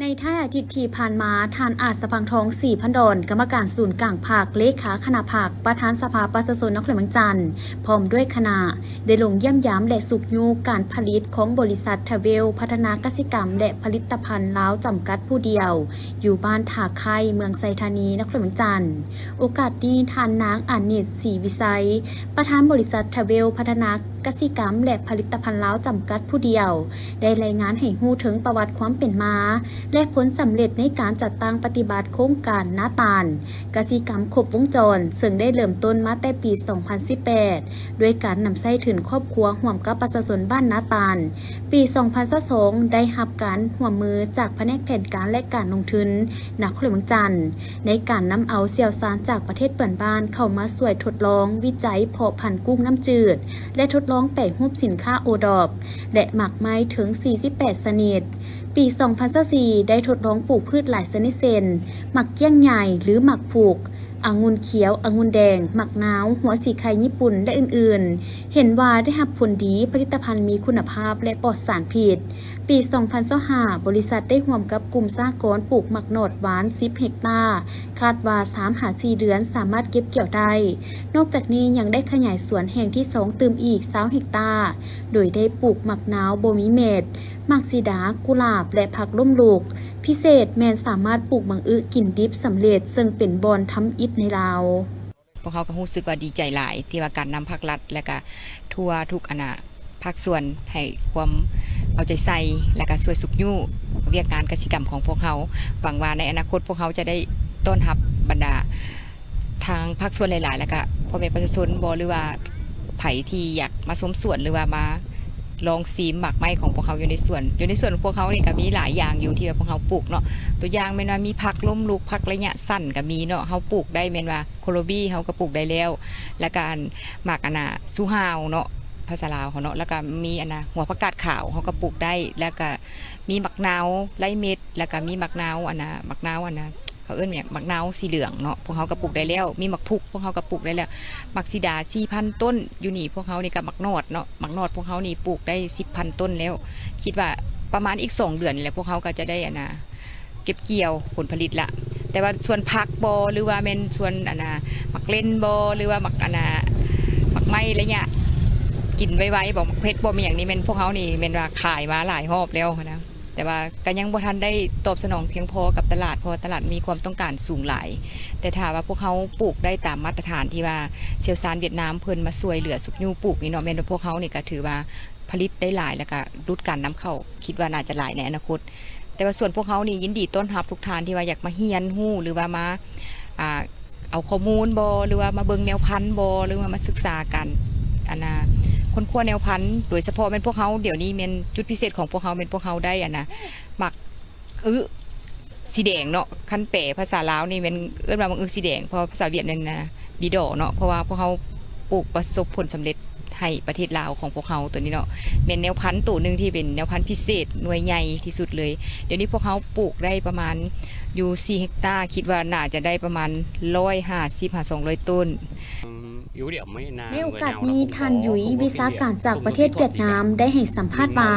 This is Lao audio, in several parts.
ໃນທ້າຍອາທິດທີ່ຜ່ານມາ, ທ່ານ ອາດສະພັງທອງ ສີພັນດອນ, ກຳມະການສູນກາງພັກ, ເລຂາຄະນະພັກ, ປະທານສະພາປະຊາຊົນນະຄອນຫຼວງວຽງຈັນ ພ້ອມດ້ວຍຄະນະ ໄດ້ລົງຢ້ຽມຢາມ ແລະ ຊຸກຍູ້ການຜະລິດຂອງບໍລິສັດ ທຣາເວລ ພັດທະນາກະສິກຳ ແລະ ຜະລິດຕະພັນລາວ ຈຳກັດຜູ້ດຽວ ຢູ່ບ້ານທ່າໄຄ ເມືອງໄຊທານີ ນະຄອນຫຼວງວຽງຈັນ. ໂອກາດນີ້, ທ່ານນາງ ອານິດ ສີວິໄຊ ປະທານບໍລິສັດ ທຣາເວລ ພັດທະນາກະສິກຳ ແລະ ຜະລິດຕະພັນລາວ ຈຳກັດຜູ້ດຽວ ໄດ້ລາຍງານໃຫ້ຮູ້ເຖິງປະຫວັດຄວາມເປັນມາ ແລະ ຜົນສຳເລັດໃນການຈັດຕັ້ງປະຕິບັດໂຄງການນາຕານກະສິກຳຄົບວົງຈອນ, ເຊິ່ງໄດ້ເລີ່ມຕົ້ນມາແຕ່ປີສອງພັນສິບແປດ ດ້ວຍການນຳໃຊ້ທຶນຄອບຄົວຮ່ວມກັບປະຊາຊົນບ້ານນາຕານ. ປີສອງພັນຊາວສອງ ໄດ້ຮັບການຮ່ວມມືຈາກພະແນກແຜນການ ແລະ ການລົງທຶນ ນະຄອນຫຼວງວຽງຈັນ ໃນການນຳເອົາຊ່ຽວຊານຈາກປະເທດເພື່ອນບ້ານເຂົ້າມາຊ່ວຍທົດລອງວິໄຈເພາະພັນກຸ້ງນ້ຳຈືດ ແລະ ທົດລອງແປຮູບສິນຄ້າໂອດອບ ແລະ ໝາກໄມ້ເຖິງສີ່ສິບແປດຊະນິດ. ປີສອງພັນຊາວສີ່ ໄດ້ທົດລອງປູກພືດຫຼາຍຊະນິດເຊັ່ນ ໝາກກ້ຽງໃຫຍ່ ຫຼື ໝາກພຸກ, ອະງຸ່ນຂຽວ, ອະງຸ່ນແດງ, ໝາກນາວ, ຫົວສີໄຄຍີ່ປຸ່ນ ແລະ ອື່ນໆ. ເຫັນວ່າໄດ້ຮັບຜົນດີ, ຜະລິດຕະພັນມີຄຸນນະພາບ ແລະ ປອດສານພິດ. ປີສອງພັນຊາວຫ້າ ບໍລິສັດໄດ້ຮ່ວມກັບກຸ່ມສະຫະກອນປູກໝາກໜອດຫວານສິບເຮັກຕາ, ຄາດວ່າສາມຫາສີ່ເດືອນສາມາດເກັບກ່ຽວໄດ້. ນອກຈາກນີ້ຍັງໄດ້ຂະຫຍາຍສວນແຫ່ງທີສອງຕື່ມອີກຊາວເຮັກຕາ, ໂດຍໄດ້ປູກໝາກນາວບໍ່ມີເມັດ, ໝາກສີດາ, ກຸຫຼາບ ແລະ ຜັກລົ້ມລຸກ. ພິເສດແມ່ນສາມາດປູກໝາກອຶກິນດິບສຳເລັດ, ເຊິ່ງເປັນບ່ອນທຳອິດໃນລາວ. ພວກເຮົາກໍຮູ້ສຶກວ່າດີໃຈຫຼາຍ ທີ່ວ່າການນຳພາກລັດ ແລະ ກະທົ່ວທຸກອັນນະ ພາກສ່ວນໃຫ້ຄວາມເອົາໃຈໃສ່ ແລະ ກະຊ່ວຍຊຸກຍູ້ວຽກງານກະສິກຳຂອງພວກເຮົາ. ຫວັງວ່າໃນອະນາຄົດພວກເຮົາຈະໄດ້ຕ້ອນຮັບບັນດາທາງພາກສ່ວນຫຼາຍໆ ແລະ ກະພໍ່ແມ່ປະຊາຊົນບໍ ຫຼືວ່າໃຜທີ່ຢາກມາຊົມສວນ ຫຼືວ່າມາລອງຊີມໝາກໄມ້ຂອງພວກເຮົາຢູ່ໃນສວນ. ຢູ່ໃນສວນຂອງພວກເຮົານີ້ກະມີຫຼາຍຢ່າງຢູ່ທີ່ວ່າພວກເຮົາປູກເນາະ. ຕົວຢ່າງແມ່ນວ່າມີຜັກລົ້ມລຸກ, ຜັກໄລຍະສັ້ນກະມີເນາະ, ເຮົາປູກໄດ້ແມ່ນວ່າ ໂຄໂລບີເຮົາກໍປູກໄດ້ແລ້ວ ແລ້ວກໍອັນໝາກອັນນ່າຊູຮາວເນາະ ພາສາລາວເຮົາເນາະ, ແລ້ວກໍມີອັນນ່າຫົວຜັກກາດຂາວເຮົາກໍປູກໄດ້ ແລ້ວກໍມີໝາກນາວໄລ່ເມັດ ແລ້ວກໍມີໝາກນາວອັນນ່າ ໝາກນາວອັນນ່າ ເຂົາເອີ້ນຫຍັງ ໝາກນາວສີເຫຼືອງເນາະ ພວກເຮົາກໍປູກໄດ້ແລ້ວ, ມີໝາກພຸກພວກເຮົາກໍປູກໄດ້ແລ້ວ, ໝາກສີດາສີ່ພັນຕົ້ນ. ຢູ່ນີ້ພວກເຮົານີ້ກໍໝາກໜອດເນາະ ໝາກໜອດພວກເຮົານີ້ປູກໄດ້ສິບພັນຕົ້ນແລ້ວ. ຄິດວ່າປະມານອີກສອງເດືອນນີ້ແຫຼະ ພວກເຮົາກໍຈະໄດ້ອັນນ່າ ເກັບກ່ຽວຜົນຜະລິດລະ. ແຕ່ວ່າສວນຜັກບໍ ຫຼືວ່າແມ່ນສວນອັນນ່າ ໝາກເລັ່ນບໍ ຫຼືວ່າໝາກອັນນ່າ ໝາກໄມ້ໄລຍະກິນໄວໆບໍ ໝາກເຜັດບໍ ແມ່ນຫຍັງນີ້ ແມ່ນພວກເຮົານີ້ແມ່ນວ່າຂາຍມາຫຼາຍຮອບແລ້ວຫັ້ນນະ, ແຕ່ວ່າກໍຍັງບໍ່ທັນໄດ້ຕອບສະໜອງພຽງພໍກັບຕະຫຼາດ ເພາະວ່າຕະຫຼາດມີຄວາມຕ້ອງການສູງຫຼາຍ. ແຕ່ຖ້າວ່າພວກເຮົາປູກໄດ້ຕາມມາດຕະຖານທີ່ວ່າຊ່ຽວຊານຫວຽດນາມເພິ່ນມາຊ່ວຍເຫຼືອຊຸກຍູ້ປູກນີ້ເນາະ ແມ່ນວ່າພວກເຮົານີ້ກໍຖືວ່າຜະລິດໄດ້ຫຼາຍ ແລ້ວກໍດຸດການນຳເຂົ້າ ຄິດວ່າໜ້າຈະຫຼາຍໃນອະນາຄົດ. ແຕ່ວ່າສວນພວກເຮົານີ້ຍິນດີຕ້ອນຮັບທຸກທ່ານທີ່ວ່າຢາກມາຮຽນຮູ້ ຫຼືວ່າມາ ອ່າ ເອົາຂໍ້ມູນບໍ ຫຼືວ່າມາເບິ່ງແນວພັນບໍ ຫຼືວ່າມາສຶກສາການ ອັນນ່າ ຄົ້ນຄວ້າແນວພັນ. ໂດຍສະເພາະແມ່ນພວກເຮົາ ດຽວນີ້ແມ່ນຈຸດພິເສດຂອງພວກເຮົາ ແມ່ນພວກເຮົາໄດ້ ອັນນ່າ ໝາກອຶສີແດງເນາະ, ຄັນແປພາສາລາວນີ້ແມ່ນເອີ້ນວ່າໝາກອຶສີແດງ ເພາະພາສາຫວຽດແມ່ນ ອ່າ ບີດໍເນາະ, ເພາະວ່າພວກເຮົາປູກປະສົບຜົນສຳເລັດ ໃຫ້ປະເທດລາວຂອງພວກເຮົາໂຕນີ້ເນາະ ແມ່ນແນວພັນໂຕໜຶ່ງທີ່ເປັນແນວພັນພິເສດໜ່ວຍໃຫຍ່ທີ່ສຸດເລີຍ. ດຽວນີ້ພວກເຮົາປູກໄດ້ປະມານຢູ່ສີ່ເຮັກຕາ, ຄິດວ່າໜ້າຈະໄດ້ປະມານຮ້ອຍຫ້າສິບຫາສອງຮ້ອຍຕົ້ນ. ໃນໂອກາດນີ້, ທ່ານ ຢຸຍ ວິຊາການຈາກປະເທດຫວຽດນາມ ໄດ້ໃຫ້ສຳພາດວ່າ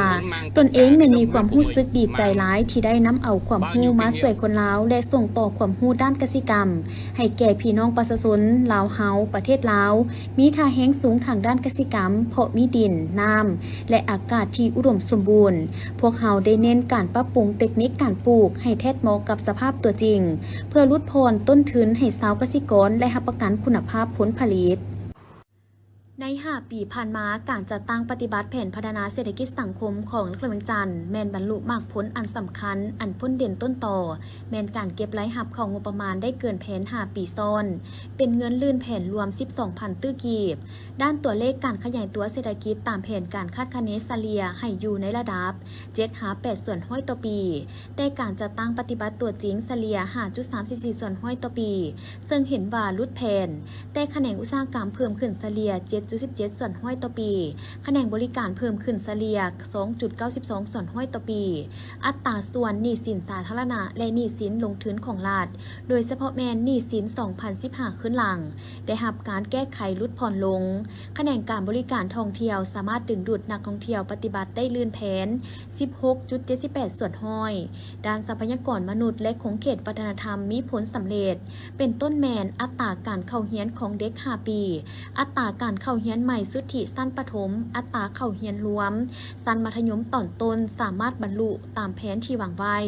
ຕົນເອງແມ່ນມີຄວາມຮູ້ສຶກດີໃຈຫຼາຍທີ່ໄດ້ນຳເອົາຄວາມຮູ້ມາຊ່ວຍຄົນລາວ ແລະ ສົ່ງຕໍ່ຄວາມຮູ້ດ້ານກະສິກຳ ໃຫ້ແກ່ພີ່ນ້ອງປະຊາຊົນລາວເຮົາ, ປະເທດລາວ ມີທ່າແຮງສູງທາງດ້ານກະສິກຳ ເພາະມີດິນ, ນ້ຳ ແລະ ອາກາດທີ່ອຸດົມສົມບູນ. ພວກເຮົາໄດ້ເນັ້ນການປັບປຸງເຕັກນິກການປູກໃຫ້ແທດເໝາະກັບສະພາບຕົວຈິງ, ເພື່ອຫຼຸດຜ່ອນຕົ້ນທຶນໃຫ້ຊາວກະສິກອນ ແລະ ຮັບປະກັນຄຸນນະພາບຜົນຜະລິດ. ໃນຫ້າປີຜ່ານມາ, ການຈັດຕັ້ງປະຕິບັດແຜນພັດທະນາເສດຖະກິດສັງຄົມຂອງນະຄອນຫຼວງວຽງຈັນ ແມ່ນບັນລຸໝາກຜົນອັນສຳຄັນ, ອັນພົ້ນເດັ່ນຕົ້ນຕໍ ແມ່ນການເກັບລາຍຮັບເຂົ້າງົບປະມານໄດ້ເກີນແຜນຫ້າປີຊ້ອນ, ເປັນເງິນລື່ນແຜນລວມສິບສອງພັນຕື້ກີບ. ດ້ານຕົວເລກການຂະຫຍາຍຕົວເສດຖະກິດຕາມແຜນການຄາດຄະເນສະເລ່ຍໃຫ້ຢູ່ໃນລະດັບເຈັດຫາແປດສ່ວນຮ້ອຍຕໍ່ປີ, ແຕ່ການຈັດຕັ້ງປະຕິບັດຕົວຈິງສະເລ່ຍຫ້າຈຸດສາມສິບສີ່ສ່ວນຮ້ອຍຕໍ່ປີ, ເຊິ່ງເຫັນວ່າຫຼຸດແຜນ, ແຕ່ຂະແໜງອຸດສາຫະກຳເພີ່ມຂຶ້ນສະເລ່ຍເຈັດ ຈຸດສິບເຈັດສ່ວນຮ້ອຍຕໍ່ປີ, ຂະແໜງບໍລິການເພີ່ມຂຶ້ນສະເລ່ຍສອງຈຸດເກົ້າສິບສອງສ່ວນຮ້ອຍຕໍ່ປີ. ອັດຕາສ່ວນໜີ້ສິນສາທາລະນະ ແລະ ໜີ້ສິນລົງທຶນຂອງລັດ ໂດຍສະເພາະແມ່ນໜີ້ສິນສອງພັນສິບຫ້າຄືນຫຼັງ ໄດ້ຮັບການແກ້ໄຂຫຼຸດຜ່ອນລົງ. ຂະແໜງການບໍລິການທ່ອງທ່ຽວສາມາດດຶງດູດນັກທ່ອງທ່ຽວປະຕິບັດໄດ້ລື່ນແຜນສິບຫົກຈຸດເຈັດສິບແປດສ່ວນຮ້ອຍ, ດ້ານຊັບພະຍາກອນມະນຸດ ແລະ ຂົງເຂດວັດທະນະທຳມີຜົນສຳເລັດ ເປັນຕົ້ນແມ່ນອັດຕາການເຂົ້າຮຽນຂອງເດັກຫ້າປີ, ອັດຕາການເຂົ້າຮຽນໃໝ່ສຸດທິຊັ້ນປະຖົມ, ອັດຕາເຂົ້າຮຽນລວມຊັ້ນມັດທະຍົມຕອນຕົ້ນສາມາດບັນລຸຕາມແຜນທີ່ວາງໄວ້.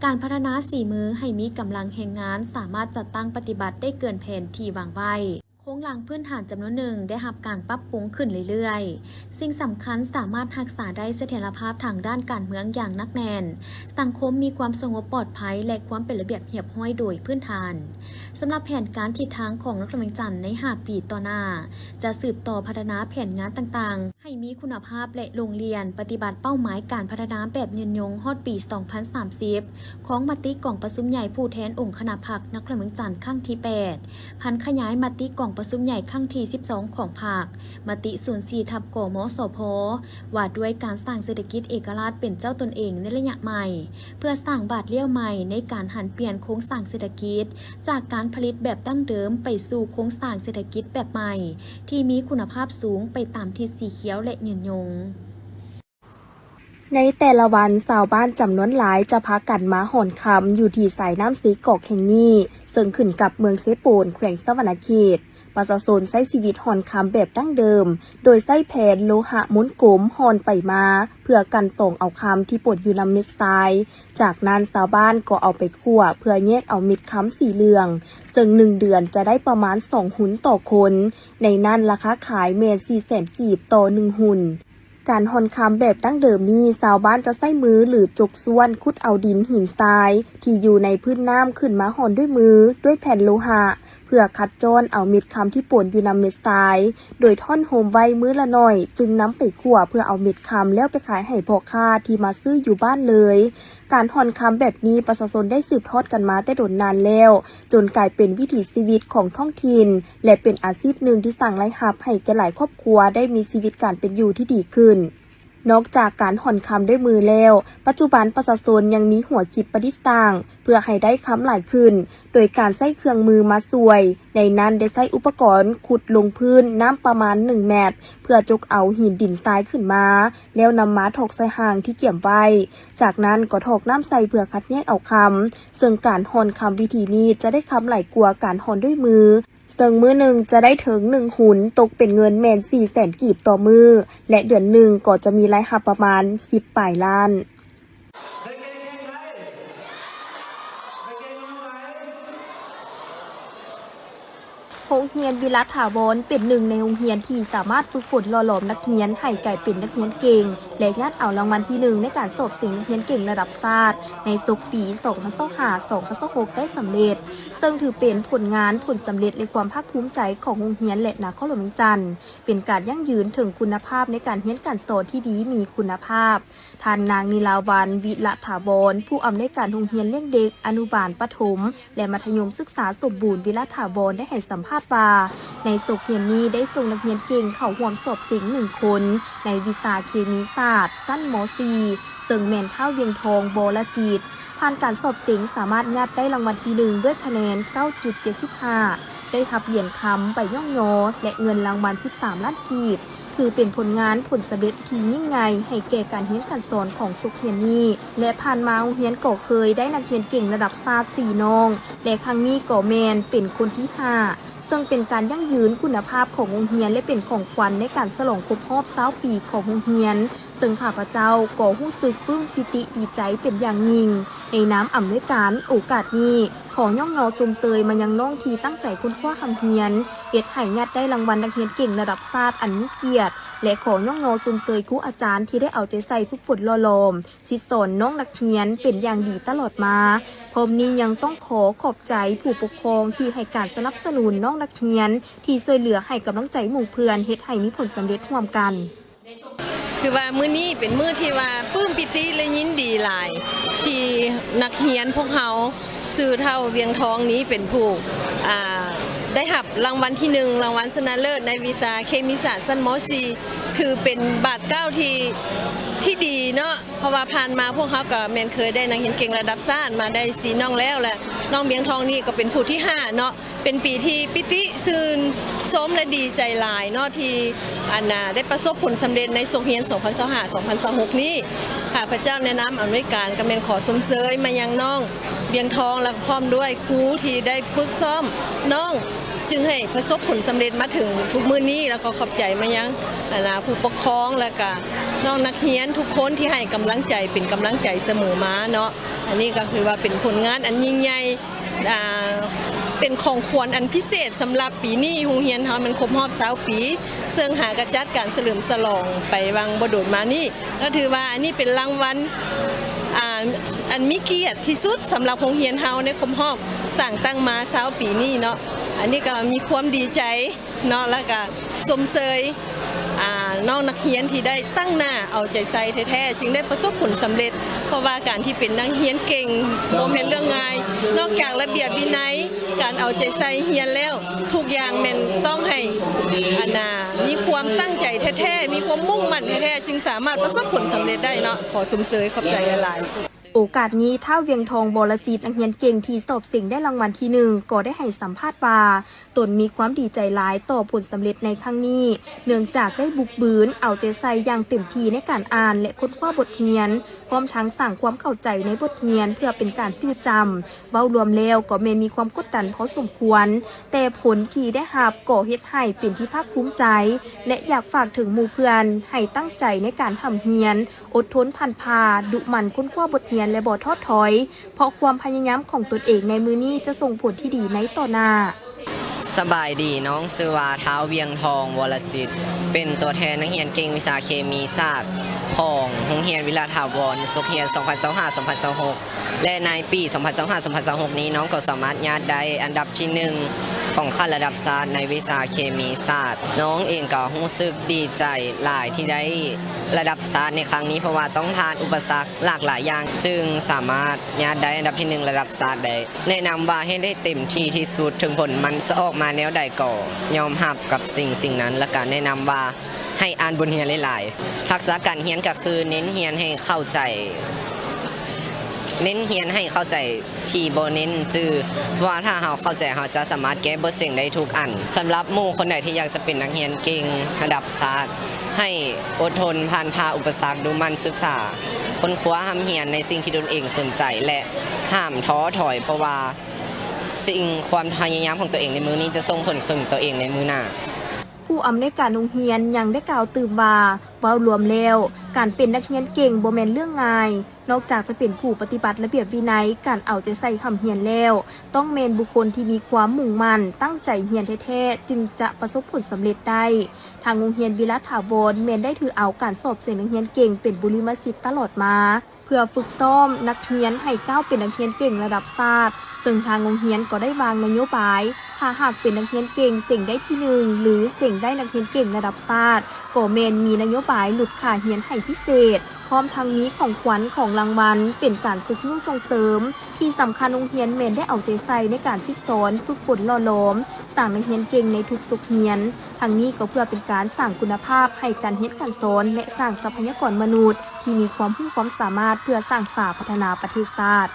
ການພັດທະນາສີມືໃຫ້ມີກຳລັງແຮງງານສາມາດຈັດຕັ້ງປະຕິບັດໄດ້ເກີນແຜນທີ່ວາງໄວ້. ໂຄງລ່າງພື້ນຖານຈຳນວນໜຶ່ງໄດ້ຮັບການປັບປຸງຂຶ້ນເລື້ອຍໆ. ສິ່ງສຳຄັນສາມາດຮັກສາໄດ້ສະຖຽນລະພາບທາງດ້ານການເມືອງຢ່າງໜັກແໜ້ນ, ສັງຄົມມີຄວາມສະຫງົບປອດໄພ ແລະ ຄວາມເປັນລະບຽບຮຽບຮ້ອຍໂດຍພື້ນຖານ. ສຳລັບແຜນການທິດທາງຂອງນະຄອນຫຼວງວຽງຈັນໃນຫ້າປີຕໍ່ໜ້າ ຈະສືບຕໍ່ພັດທະນາແຜນງານຕ່າງໆ ໃຫ້ມີຄຸນນະພາບ ແລະ ໂຮງຮຽນປະຕິບັດເປົ້າໝາຍການພັດທະນາແບບຍືນຍົງຮອດປີສອງພັນສາມສິບ ຂອງມະຕິກອງປະຊຸມໃຫຍ່ຜູ້ແທນອົງຄະນະພັກນະຄອນຫຼວງວຽງຈັນຄັ້ງທີແປດ, ຜັນຂະຫຍາຍມະຕິກອງປະຊຸມໃຫຍ່ຄັ້ງທີສິບສອງຂອງພັກ, ມະຕິສູນສີ່ທັບ ກມສພ ວ່າດ້ວຍການສ້າງເສດຖະກິດເອກະລາດເປັນເຈົ້າຕົນເອງໃນໄລຍະໃໝ່, ເພື່ອສ້າງບາດລ້ຽວໃໝ່ໃນການຫັນປ່ຽນໂຄງສ້າງເສດຖະກິດ ຈາກການຜະລິດແບບດັ້ງເດີມໄປສູ່ໂຄງສ້າງເສດຖະກິດແບບໃໝ່ ທີ່ມີຄຸນນະພາບສູງໄປຕາມທິດສີຂຽວ ແລະ ຍືນຍົງ. ໃນແຕ່ລະວັນ, ຊາວບ້ານຈຳນວນຫຼາຍຈະພາກັນມາຮ່ອນຄຳຢູ່ທີ່ສາຍນ້ຳເຊກອກແຫ່ງນີ້, ເຊິ່ງຂຶ້ນກັບເມືອງເຊໂປນ, ແຂວງສະຫວັນນະເຂດ. ປະຊາຊົນໃຊ້ຊີວິດຮ່ອນຄຳແບບດັ້ງເດີມ, ໂດຍໃຊ້ແຜ່ນໂລຫະມົນກົມຮ່ອນໄປມາ ເພື່ອກັ່ນຕອງເອົາຄຳທີ່ປົນຢູ່ນຳເມັດຊາຍ. ຈາກນັ້ນຊາວບ້ານກໍເອົາໄປຂົ້ວເພື່ອແຍກເອົາເມັດຄຳສີເຫຼືອງ, ເຊິ່ງໜຶ່ງເດືອນຈະໄດ້ປະມານສອງຫຸນຕໍ່ຄົນ. ໃນນັ້ນລາຄາຂາຍແມ່ນສີ່ແສນກີບຕໍ່ໜຶ່ງຫຸນ. ການຮ່ອນຄຳແບບດັ້ງເດີມນີ້, ຊາວບ້ານຈະໃຊ້ມື ຫຼື ຈົກຊວນຂຸດເອົາດິນຫີນຊາຍທີ່ຢູ່ໃນພື້ນນ້ຳຂຶ້ນມາຮ່ອນດ້ວຍມື ດ້ວຍແຜ່ນໂລຫະ ເພື່ອຄັດຈ້ອນເອົາເມັດຄຳທີ່ປົນຢູ່ນຳເມັດຊາຍ, ໂດຍທ້ອນໂຮມໄວ້ມື້ລະໜ້ອຍ, ຈຶ່ງນຳໄປຂົ້ວເພື່ອເອົາເມັດຄຳແລ້ວໄປຂາຍໃຫ້ພໍ່ຄ້າທີ່ມາຊື້ຢູ່ບ້ານເລີຍ. ການຮ່ອນຄຳແບບນີ້ປະຊາຊົນໄດ້ສືບທອດກັນມາແຕ່ດົນນານແລ້ວ, ຈົນກາຍເປັນວິຖີຊີວິດຂອງທ້ອງຖິ່ນ ແລະ ເປັນອາຊີບໜຶ່ງທີ່ສ້າງລາຍຮັບໃຫ້ແກ່ຫຼາຍຄອບຄົວໄດ້ມີຊີວິດການເປັນຢູ່ທີ່ດີຂຶ້ນ. ນອກຈາກການຮ່ອນຄຳດ້ວຍມືແລ້ວ, ປັດຈຸບັນປະຊາຊົນຍັງມີຫົວຄິດປະດິດສ້າງເພື່ອໃຫ້ໄດ້ຄຳຫຼາຍຂຶ້ນ, ໂດຍການໃຊ້ເຄື່ອງມືມາຊ່ວຍ, ໃນນັ້ນໄດ້ໃຊ້ອຸປະກອນຂຸດລົງພື້ນນ້ຳປະມານໜຶ່ງແມັດ ເພື່ອຈົກເອົາຫີນດິນຊາຍຂຶ້ນມາ, ແລ້ວນຳມາຖອກໃສ່ຮ່າງທີ່ກຽມໄວ້, ຈາກນັ້ນກໍຖອກນ້ຳໃສ່ເພື່ອຄັດແຍກເອົາຄຳ, ເຊິ່ງການຮ່ອນຄຳວິທີນີ້ຈະໄດ້ຄຳຫຼາຍກວ່າການຮ່ອນດ້ວຍມື. ເຊິ່ງມື້ໜຶ່ງຈະໄດ້ເຖິງໜຶ່ງຫຸນ, ຕົກເປັນເງິນແມ່ນສີ່ແສນກີບຕໍ່ມື້ ແລະ ເດືອນໜຶ່ງກໍຈະມີລາຍຮັບປະມານສິບປາຍລ້ານ. ໂຮງຮຽນວິລະຖາວອນເປັນໜຶ່ງໃນໂຮງຮຽນທີ່ສາມາດຝຶກຝົນຫຼໍ່ຫຼອມນັກຮຽນໃຫ້ກາຍເປັນນັກຮຽນເກັ່ງ ແລະ ຍາດເອົາລາງວັນທີໜຶ່ງໃນການສອບເສັງນັກຮຽນເກັ່ງລະດັບຊາດໃນສົກປີສອງພັນຊາວຫ້າ ສອງພັນຊາວຫົກໄດ້ສຳເລັດ. ເຊິ່ງຖືເປັນຜົນງານ, ຜົນສຳເລັດ ແລະ ຄວາມພາກພູມໃຈຂອງໂຮງຮຽນ ແລະ ນະຄອນຫຼວງວຽງຈັນ, ເປັນການຢັ້ງຢືນເຖິງຄຸນນະພາບໃນການຮຽນການສອນທີ່ດີມີຄຸນນະພາບ. ທ່ານນາງ ນິລາວັນ ວິລະຖາວອນ ຜູ້ອຳນວຍການໂຮງຮຽນລ້ຽງເດັກອະນຸບານ, ປະຖົມ ແລະ ມັດທະຍົມສຶກສາສົມບູນ ວິລະຖາວອນ ໄດ້ໃຫ້ສຳພາດວ່າ ໃນສົກຮຽນນີ້ໄດ້ສົ່ງນັກຮຽນເກັ່ງເຂົ້າຮ່ວມສອບເສັງໜຶ່ງຄົນ ໃນວິຊາເຄມີສາດ ຊັ້ນ ມ.ສີ່ ເຊິ່ງແມ່ນທ້າວ ວຽງທອງ ວໍລະຈິດ. ຜ່ານການສອບເສັງສາມາດຍາດໄດ້ລາງວັນທີໜຶ່ງດ້ວຍຄະແນນເກົ້າຈຸດເຈັດສິບຫ້າ, ໄດ້ຮັບຫຼຽນຄຳ, ໃບຍ້ອງຍໍ ແລະ ເງິນລາງວັນສິບສາມລ້ານກີບ, ຖືເປັນຜົນງານຜົນສຳເລັດທີ່ຍິ່ງໃຫຍ່ໃຫ້ແກ່ການຮຽນການສອນຂອງສົກຮຽນນີ້ ແລະ ຜ່ານມາໂຮງຮຽນກໍເຄີຍໄດ້ນັກຮຽນເກັ່ງລະດັບຊາດສີ່ນ້ອງ ແລະ ຄັ້ງນີ້ກໍແມ່ນເປັນຄົນທີຫ້າ ເຊິ່ງເປັນການຢັ້ງຢືນຄຸນນະພາບຂອງໂຮງຮຽນ ແລະ ເປັນຂອງຂວັນໃນການສະຫຼອງຄົບຮອບຊາວປີຂອງໂຮງຮຽນ, ເຊິ່ງຂ້າພະເຈົ້າກໍຮູ້ສຶກປຶ້ມປີຕິດີໃຈເປັນຢ່າງຍິ່ງ. ໃນນາມອຳນວຍການ, ໂອກາດນີ້ ຂໍຍ້ອງຍໍຊົມເຊີຍມາຍັງນ້ອງທີ່ຕັ້ງໃຈຄົ້ນຄວ້າຮ່ຳຮຽນ, ເຮັດໃຫ້ຍາດໄດ້ລາງວັນນັກຮຽນເກັ່ງລະດັບຊາດອັນມີກຽດ ແລະ ຂໍຍ້ອງຍໍຊົມເຊີຍຄູອາຈານທີ່ໄດ້ເອົາໃຈໃສ່ຝຶກຝົນຫຼໍ່ຫຼອມ ສິດສອນນ້ອງນັກຮຽນເປັນຢ່າງດີຕະຫຼອດມາ. ພ້ອມນີ້ຍັງຕ້ອງຂໍຂອບໃຈຜູ້ປົກຄອງທີ່ໃຫ້ການສະໜັບສະໜູນນ້ອງນັກຮຽນ ທີ່ຊ່ວຍເຫຼືອໃຫ້ກຳລັງໃຈໝູ່ເພື່ອນ ເຮັດໃຫ້ມີຜົນສຳເລັດຮ່ວມກັນ. ຄືວ່າມື້ນີ້ເປັນມື້ທີ່ວ່າປຶ້ມປີຕິ ແລະ ຍິນດີຫຼາຍ ທີ່ນັກຮຽນພວກເຮົາ ຊື່ທ້າວ ວຽງທອງ ນີ້ເປັນຜູ້ ອ່າ ໄດ້ຮັບລາງວັນທີໜຶ່ງ ລາງວັນຊະນະເລີດໃນວິຊາເຄມີສາດຊັ້ນ ມ.ສີ່ ຖືເປັນບາດກ້າວທີ່ ທີ່ດີເນາະ ເພາະວ່າຜ່ານມາພວກເຮົາກໍແມ່ນເຄີຍໄດ້ນັກຮຽນເກັ່ງລະດັບຊາດມາໄດ້ສີ່ນ້ອງແລ້ວ ແລະ ນ້ອງບຽງທອງນີ້ກໍເປັນຜູ້ທີຫ້າເນາະ. ເປັນປີທີ່ປິຕິຊື່ນຊົມ ແລະ ດີໃຈຫຼາຍເນາະ ທີ່ ອັນນ່າ ໄດ້ປະສົບຜົນສຳເລັດໃນສົກຮຽນ ສອງພັນຊາວຫ້າ ສອງພັນຊາວຫົກນີ້. ຂ້າພະເຈົ້າໃນນາມອຳນວຍການກໍແມ່ນຂໍຊົມເຊີຍມາຍັງນ້ອງບຽງທອງ ແລະ ພ້ອມດ້ວຍຄູທີ່ໄດ້ຝຶກຊ້ອມນ້ອງ ຈຶ່ງໃຫ້ປະສົບຜົນສຳເລັດມາເຖິງທຸກມື້ນີ້ ແລ້ວກໍຂອບໃຈມາຍັງ ອັນນ່າ ຜູ້ປົກຄອງ ແລ້ວກະນ້ອງນັກຮຽນທຸກຄົນທີ່ໃຫ້ກຳລັງໃຈ ເປັນກຳລັງໃຈສະເໝີມາເນາະ. ອັນນີ້ກໍຄືວ່າເປັນຜົນງານອັນຍິ່ງໃຫຍ່ ອ່າ ເປັນຂອງຂວັນອັນພິເສດສຳລັບປີນີ້. ໂຮງຮຽນເຮົາມັນຄົບຮອບຊາວປີ ເຊິ່ງຫາກະຈັດການສະເຫຼີມສະຫຼອງໄປຫວ່າງບໍ່ດົນມານີ້ ກໍຖືວ່າອັນນີ້ເປັນລາງວັນ ອ່າ ອັນມີກຽດທີ່ສຸດສຳລັບໂຮງຮຽນເຮົາໃນຄົບຮອບສ້າງຕັ້ງມາຊາວປີນີ້ເນາະ. ອັນນີ້ກໍມີຄວາມດີໃຈເນາະ ແລ້ວກະຊົມເຊີຍ ອ່າ ນ້ອງນັກຮຽນທີ່ໄດ້ຕັ້ງໜ້າເອົາໃຈໃສ່ແທ້ໆ ຈຶ່ງໄດ້ປະສົບຜົນສຳເລັດ ເພາະວ່າການທີ່ເປັນນັກຮຽນເກັ່ງບໍ່ແມ່ນເລື່ອງງ່າຍ. ນອກຈາກລະບຽບວິໄນ ການເອົາໃຈໃສ່ຮຽນແລ້ວ ທຸກຢ່າງແມ່ນຕ້ອງໃຫ້ ອັນນ່າ ມີຄວາມຕັ້ງໃຈແທ້ໆ ມີຄວາມມຸ່ງໝັ້ນແທ້ໆ ຈຶ່ງສາມາດປະສົບຜົນສຳເລັດໄດ້ເນາະ. ຂໍຊົມເຊີຍ ຂອບໃຈຫຼາຍໆ. ໂອກາດນີ້ ທ້າວ ວຽງທອງ ວໍລະຈິດ ນັກຮຽນເກັ່ງທີ່ສອບເສັງໄດ້ລາງວັນທີໜຶ່ງ ກໍໄດ້ໃຫ້ສຳພາດວ່າ ຕົນມີຄວາມດີໃຈຫຼາຍຕໍ່ຜົນສຳເລັດໃນຄັ້ງນີ້ ເນື່ອງຈາກໄດ້ບຸກບືນເອົາໃຈໃສ່ຢ່າງເຕັມທີ່ໃນການອ່ານ ແລະ ຄົ້ນຄວ້າບົດຮຽນ, ພ້ອມທັງສ້າງຄວາມເຂົ້າໃຈໃນບົດຮຽນເພື່ອເປັນການຈື່ຈຳ. ເວົ້າລວມແລ້ວກໍແມ່ນມີຄວາມກົດດັນພໍສົມຄວນ, ແຕ່ຜົນທີ່ໄດ້ຮັບກໍເຮັດໃຫ້ເປັນທີ່ພາກພູມໃຈ ແລະ ຢາກຝາກເຖິງໝູ່ເພື່ອນໃຫ້ຕັ້ງໃຈໃນການຮ່ຳຮຽນ, ອົດທົນຜ່ານຜ່າ, ດຸໝັ່ນຄົ້ນຄວ້າບົດຮຽນ ແລະ ບໍ່ທໍ້ຖອຍ, ເພາະຄວາມພະຍາຍາມຂອງຕົນເອງໃນມື້ນີ້ຈະສົ່ງຜົນທີ່ດີໃນຕໍ່ໜ້າ. ສະບາຍດີ, ນ້ອງຊື່ວ່າ ທ້າວ ວຽງທອງ ວໍລະຈິດ, ເປັນຕົວແທນນັກຮຽນເກັ່ງວິຊາເຄມີສາດຂອງໂຮງຮຽນວິລະຖາວອນ ສົກຮຽນ ສອງພັນຊາວຫ້າ ສອງພັນຊາວຫົກ ແລະ ໃນປີ ສອງພັນຊາວຫ້າ ສອງພັນຊາວຫົກນີ້ ນ້ອງກໍສາມາດຍາດໄດ້ອັນດັບທີໜຶ່ງຂອງຂັ້ນລະດັບຊາດໃນວິຊາເຄມີສາດ. ນ້ອງເອງກໍຮູ້ສຶກດີໃຈຫຼາຍທີ່ໄດ້ລະດັບຊາດໃນຄັ້ງນີ້ ເພາະວ່າຕ້ອງຜ່ານອຸປະສັກຫຼາກຫຼາຍຢ່າງ ຈຶ່ງສາມາດຍາດໄດ້ອັນດັບທີໜຶ່ງລະດັບຊາດໄດ້. ແນະນຳວ່າໃຫ້ໄດ້ເຕັມທີ່ທີ່ສຸດ, ເຖິງຜົນມັນຈະອອກມາແນວໃດກໍຍອມຮັບກັບສິ່ງສິ່ງນັ້ນ, ແລ້ວກະແນະນຳວ່າ ໃຫ້ອ່ານບົດຮຽນຫຼາຍໆ. ທັກສະການຮຽນກໍຄືເນັ້ນຮຽນໃຫ້ເຂົ້າໃຈ, ເນັ້ນຮຽນໃຫ້ເຂົ້າໃຈທີ່ບໍ່ເນັ້ນຈື່, ເພາະວ່າຖ້າເຮົາເຂົ້າໃຈ ເຮົາຈະສາມາດແກ້ບົດເສັງໄດ້ທຸກອັນ. ສຳລັບໝູ່ຄົນໃດທີ່ຢາກຈະເປັນນັກຮຽນເກັ່ງລະດັບຊາດ, ໃຫ້ອົດທົນຜ່ານຜ່າອຸປະສັກ, ດຸໝັ່ນສຶກສາ, ຄົ້ນຄວ້າຮ່ຳຮຽນໃນສິ່ງທີ່ຕົນເອງສົນໃຈ ແລະ ຫ້າມທໍ້ຖອຍ, ເພາະວ່າສິ່ງ ຄວາມພະຍາຍາມຂອງຕົວເອງໃນມື້ນີ້ຈະສົ່ງຜົນເຖິງຕົວເອງໃນມື້ໜ້າ. ຜູ້ອຳນວຍການໂຮງຮຽນຍັງໄດ້ກ່າວຕື່ມວ່າ ເວົ້າລວມແລ້ວ ການເປັນນັກຮຽນເກັ່ງບໍ່ແມ່ນເລື່ອງງ່າຍ, ນອກຈາກຈະເປັນຜູ້ປະຕິບັດລະບຽບວິໄນ ການເອົາໃຈໃສ່ຮ່ຳຮຽນແລ້ວ ຕ້ອງແມ່ນບຸກຄົນທີ່ມີຄວາມມຸ່ງໝັ້ນຕັ້ງໃຈຮຽນແທ້ໆ ຈຶ່ງຈະປະສົບຜົນສຳເລັດໄດ້. ທາງໂຮງຮຽນວິລະຖາວອນແມ່ນໄດ້ຖືເອົາການສອບເສັງນັກຮຽນເກັ່ງເປັນບຸລິມະສິດຕະຫຼອດມາ. ເພື່ອຝຶກຊ້ອມນັກຮຽນໃຫ້ກ້າວເປັນນັກຮຽນເກັ່ງລະດັບຊາດ, ເຊິ່ງທາງໂຮງຮຽນກໍໄດ້ວາງນະໂຍບາຍ, ຖ້າຫາກເປັນນັກຮຽນເກັ່ງເສັງໄດ້ທີໜຶ່ງ ຫຼື ເສັງໄດ້ນັກຮຽນເກັ່ງລະດັບຊາດ, ກໍແມ່ນມີນະໂຍບາຍຫຼຸດຄ່າຮຽນໃຫ້ພິເສດ, ພ້ອມທັງມີຂອງຂວັນ, ຂອງລາງວັນ ເປັນການຊຸກຍູ້ສົ່ງເສີມ. ທີ່ສຳຄັນ, ໂຮງຮຽນແມ່ນໄດ້ເອົາໃຈໃສ່ໃນການສິດສອນ, ຝຶກຝົນຫຼໍ່ຫຼອມ, ສ້າງນັກຮຽນເກັ່ງໃນທຸກສົກຮຽນ. ທັງນີ້ກໍເພື່ອເປັນການສ້າງຄຸນນະພາບໃຫ້ການຮຽນການສອນ ແລະ ສ້າງຊັບພະຍາກອນມະນຸດທີ່ມີຄວາມຮູ້ຄວາມສາມາດເພື່ອສ້າງສາພັດທະນາປະເທດຊາດ.